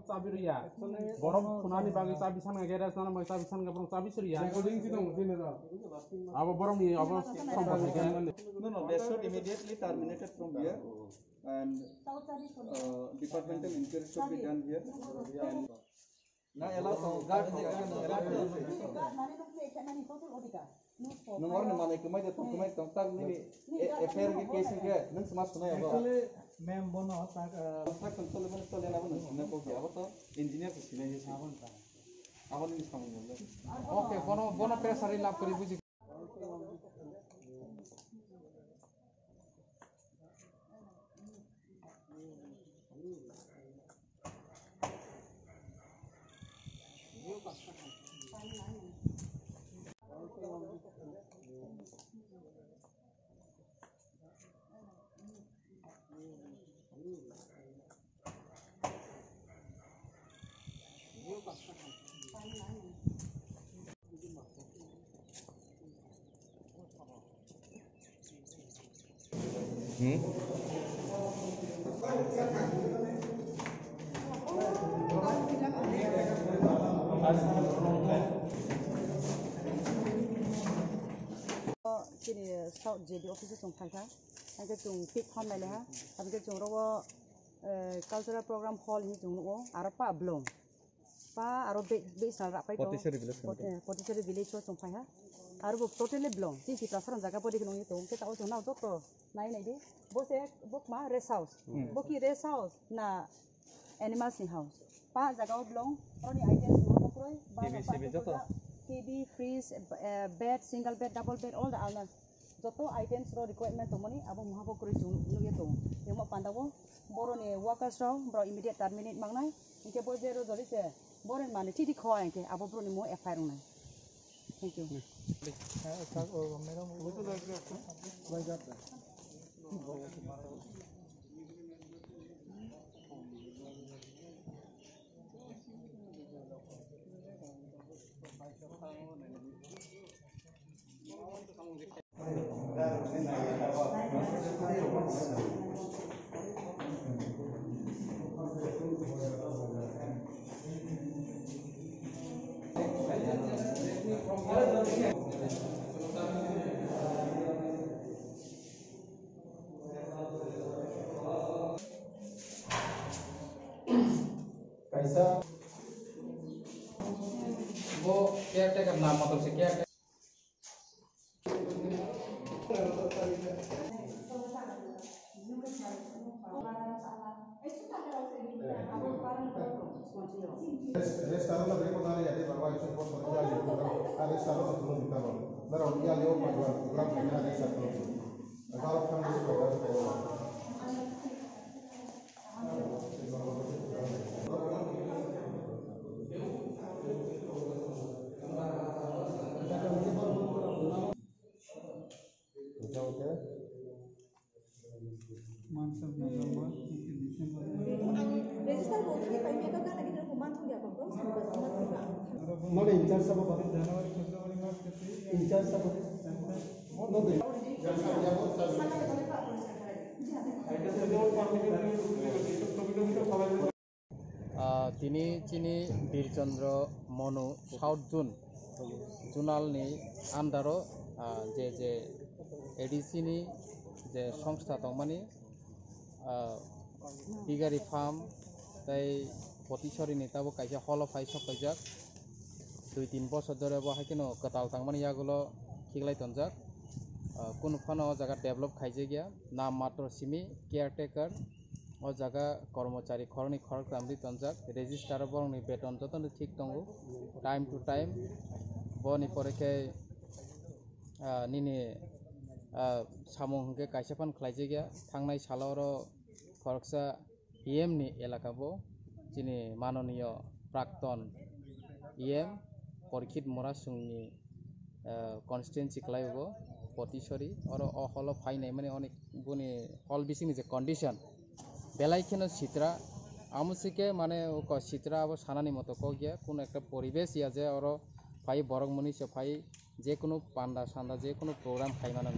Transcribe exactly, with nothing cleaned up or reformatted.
Chabi riya. Borok khunani bagwi chabi sanna khe rest nana bagwi chabi sanna borok chabi siriya. Abo borokni abo sompo thai khe. No, no, they should immediately terminated from here and uh, departmental inquiry should be done here. And Na, allow tong, guard tong, allow tong. Nwng oroni manwi kwmai de tong, kwmai tong, tak nini F I R khe case khe nwng sma sunai abo. Actually, ma'am, bono tak, ah, tak tong, tole, bono tole, abo nwng sinai kok ya, abo to engineer se sinai se. Abo nini samung nang le. Okay, bono, bono pressure ri lab kori buji. Hmm? Chini South J D office o chwng phaikha, hwnkhe chwng pick khamlailaiha, hwnkhe chwng rogo, eh, cultural program hall hinwi chwng nugo, aro pa blong. Pa aro be-, be sal rak pai tong. Potisari village Pot-, eh, Potisari village o chwng phaiha. Aro bo totally blong. Chini Tiprasa rang jaga body kheno tong. Khe ta o chwng nao joto nai nai di. Bo se bo ma rest house. Hmm. Bo ki rest house na animals ni house. Pa jaga o blong. Aro ni items bo bo kroi. Ba T V, ba C V pa joto. T V, fridge, eh, bed, single bed, double bed, all the alna. Joto items ro requirement tongmani abo muha bo kwrwi chwng nukya tongo. Tei omo panda o boroni workers rok borok immediate terminate mangnai. Hinkhe bo je rojori se boroni manwi thidi kho hinkhe abo boroni mo F I R wngnai. Thank you. Kaisa bo caretaker na motor se caretaker. Rest, rest aro na beko nari ya de baba isu ko to ya le ko. Rest aro se tulung kita lo. Nara ya le o pa program ka ya rest aro. Nara kham ni ko. Register bo thani pai mega gana gidar ko manthok ya ko, ko sani ba manthok ya. Mane in charge sabo ba? January, February, March, April. In charge sabo? No de. Ah, tini chini Birchandra Monu South Zone, zonal ni under o, ah, je je A D C ni je songstha tongmani, ah, Pigari farm tei Potisori ni tabuk kaisa holo phai sok paijak. Dui tin bosor dhore bo hai kheno kwtal tangmani yagulo khiklai tonjak. Ah, kunu phano o jaga develop khaijakya. Nam matro simi caretaker. O jaga kormochari khoroknwi khoroktham ri tonjak. Register o borokni beton jotono thik tongo. Time to time. Boni pore khe, ah, nini, ah, samung hwnkhe kaisa phano khlaijakya. Thangnai salo oro khoroksa E M ni elaka bo chini manoniyo prakton E M Porkhit Murasungni, ah, constituency khlai bo Potisori. Oro o holo phainai mani onek boni hol bisingni je condition belai kheno sitra, amo sike mane o ko sitra abo sanani moto kok ya, kuno ekta poribesh ya je oro phai borok mwnwi se phai je kuno panda sanda je kuno program khai mano.